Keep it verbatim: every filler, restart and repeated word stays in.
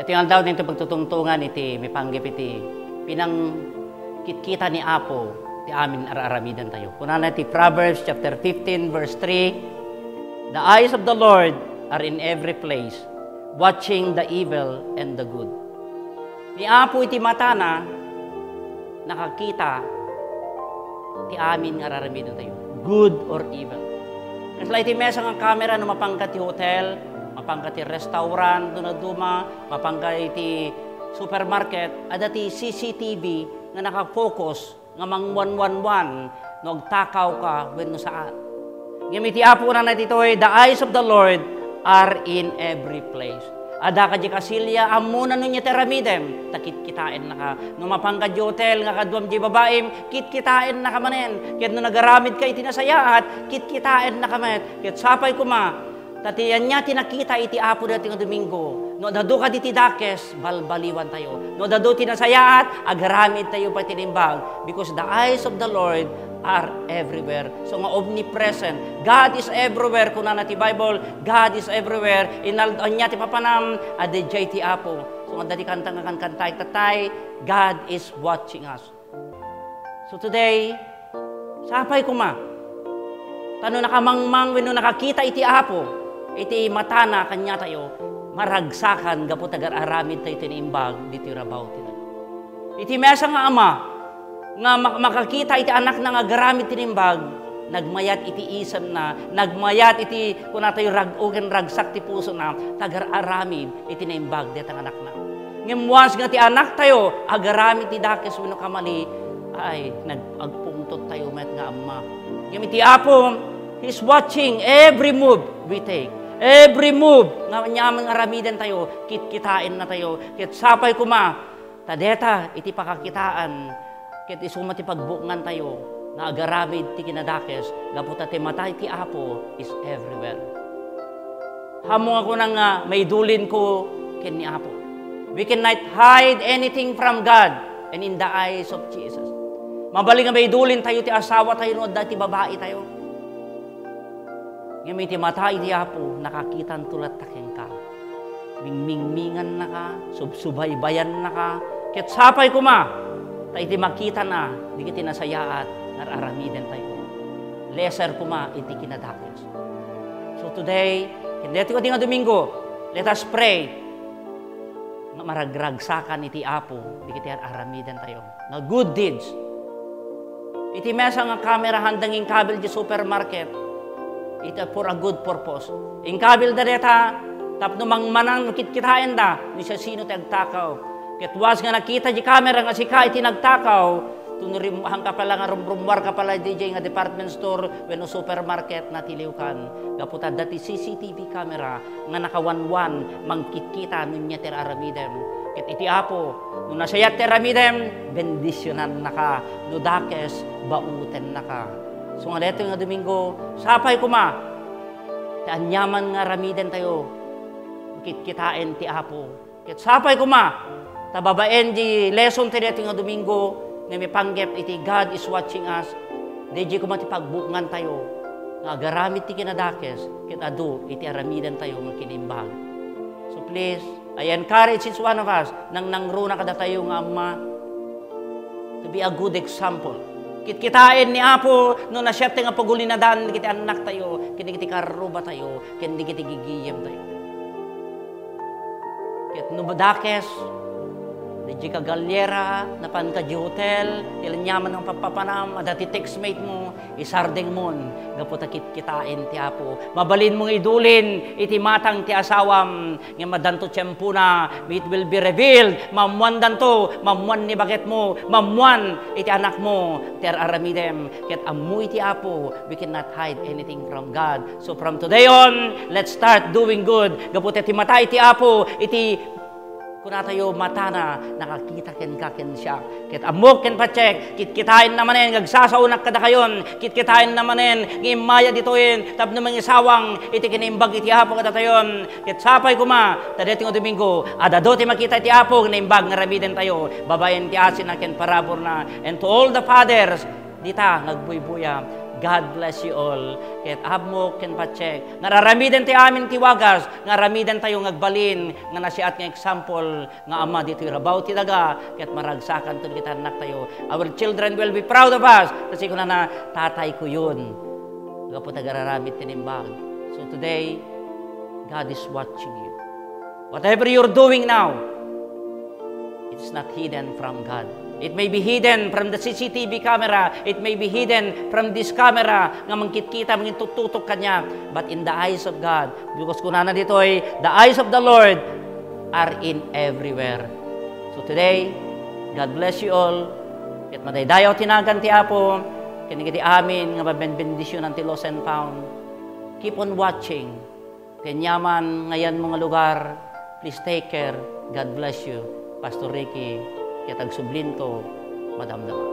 Iti aldaw dito pagtutungtungan iti mipanggep iti pinangkitkita ni Apo ti amin ar-aramiden tayo. Kunana iti Proverbs chapter fifteen, verse three, "The eyes of the Lord are in every place, watching the evil and the good." Ni Apo iti matana, nakakita ti amin nga ar-aramiden tayo, good or evil. Kasla iti mesa nga camera, no mapangka ti hotel, mapangka ti restaurant, duma-duma, mapangka iti supermarket, adda ti C C T V nga nakafocus nga mangwanwanwan no agtakaw ka wenno saan. Ngem iti Apo, kunana ditoy, "The eyes of the Lord are in every place." Adda ka di kasilya, ammona no ania ti aramidem, ta kitkitaennaka. No mapangka di hotel nga kaduam di babaim, kitkitaennaka manen. Ket no nagaramid ka iti nasayaat, kitkitaennaka met. Ket sapay koma, ta ti ania ti nakita iti Apo daytoy nga Domingo. No adda kadi ti dakes, balbaliwan tayo. No adda ti nasayaat, agaramid tayo pay ti naimbag. Because the eyes of the Lord are everywhere. So nga omnipresent. God is everywhere. Kunana ti Bible, God is everywhere. Inal-, ania ti papanam, adda diay ti Apo. So nga adda ti kanta nga kankanta, tatay, God is watching us. So today, sapay koma. Ta no nakamangmang wenno nakakita iti Apo, iti matana kaniatayo, maragsakan gapu ta agar-aramid tayo ti naimbag ditoy rabaw ti Dios. Iti maysa nga ama nga mak-, makakita iti anakna nga agaramid ti naimbag, nagmayat iti isemna, nagmayat iti kunatayo rag-o ken ragsak ti pusona, ta agar-aramid iti naimbag dayta nga anakna. Ngem once nga ti anaktayo agaramid ti dakes wenno kamali, ay, nag-, agpungtottayo met nga amma. Ngem iti Apo, He's watching every move we take. Every move nga aniaman nga aramidentayo, kitkitaennatayo. Ket sapay koma, ta deta iti pakakitaan, ket isu met ti pagbukngantayo nga agaramid ti kinadakes, gapu ta ti mata iti Apo is everywhere. Ammok nga kunana nga maidulinko ken ni Apo. We cannot hide anything from God and in the eyes of Jesus. Mabalin nga maidulintayo ti asawatayo no adda ti babaitayo. Ngem iti mata iti Apo, nakakitanto latta kenka. Mingmingmingannaka, subsubaybaiannaka, ket sapay koma, ta iti makitana, dagiti nasayaat nga ar-aramidentayo. Lesser koma iti kinadakes. So today, ken daytoy nga Domingo, let us pray nga maragragsakan iti Apo dagiti ar-aramidentayo nga good deeds. Iti maysa nga kamera, haanda nga inkabil di supermarket, ita for a good purpose. Inkabilda deta tapno mangmanang no kitkitaenda no siasino ti agtakaw. Ket once nga nakita di kamera nga sika iti nagtakaw, tunrim-, hangka pala nga rumrummuarka pala diay nga department store wenno supermarket, natiliwkan. Gapu ta adda ti C C T V camera nga nakawanwan, mangkitkita no ania ti aramidem. Ket iti Apo, no nasayaat ti aramidem, bendisionannaka no dakes, bautennaka. So nga daytoy nga Domingo, sapay koma, ti aniaman nga aramidentayo, kitkitaen ti Apo. Ket sapay koma, ta babaen di lesson ti daytoy nga Domingo nga mipanggep iti God is watching us, daydiay koma ti pagbukngantayo nga agaramid ti kinadakes ket adu iti aramidentayo nga kinaimbag. So please, I encourage each one of us, nangnangruna kadatayo nga amma, to be a good example. Kitkitaen ni Apo no nasayaat nga pagulinadan dagiti annaktayo, ken dagiti karrubatayo, ken dagiti gigiyemtayo. Ket no madakes, daydiay ka galyera, napanka di hotel, ti aniaman nga papapanam, adda ti textmate mo, isardengmon, gapu ta kitkitaen ti Apo. Mabalinmo nga idulin iti matang ti asawam, ngem addanto tiempona, it will be revealed, maammoandanto, maammoan ni baketmo, maammoan iti anakmo, ti ar-aramidem, ket ammo iti Apo, we cannot hide anything from God. So from today on, let's start doing good. Gapu ta ti mata iti Apo, iti kunatayo, matana, nakakita kenka ken siak. Ket ammok ken patiek, kitkitaenna manen nga agsasaonak kadakayon, kitkitaenna manen nga immaya ditoyen tapno mangisawang iti kinaimbag iti Apo kadatayon. Ket sapay koma, ta daytoy nga Domingo, adda adu ti makita iti Apo nga naimbag nga aramidentayo, babaen ti asina ken paraburna. And to all the fathers, dita nga agbuybuya, God bless you all. Ket ammok ken patse nga aramiden ti amin ti wagas, nga aramiden tayo nga agbalin nga nasiat nga example nga ama ditoy rabaw ti daga, ket maragsakanton kita, annak tayo. Our children will be proud of us. Kasi kunana, "Tatay ko yun." Gapu ta agar-aramid ti naimbag. So today, God is watching you. Whatever you're doing now, it's not hidden from God. It may be hidden from the C C T V camera. It may be hidden from this camera nga mangkitkita, mangitututok kanya. But in the eyes of God, because kunana ditoy, "The eyes of the Lord are in everywhere." So today, God bless you all. Ket madaydayaw ti nagan ti Apo ken iti amin nga mabenbendisyonan ti Lost and Found. Keep on watching. Ken yaman nga yanmo nga lugar, please take care. God bless you. Pastor Ricky, ket agsublinto, madamdama.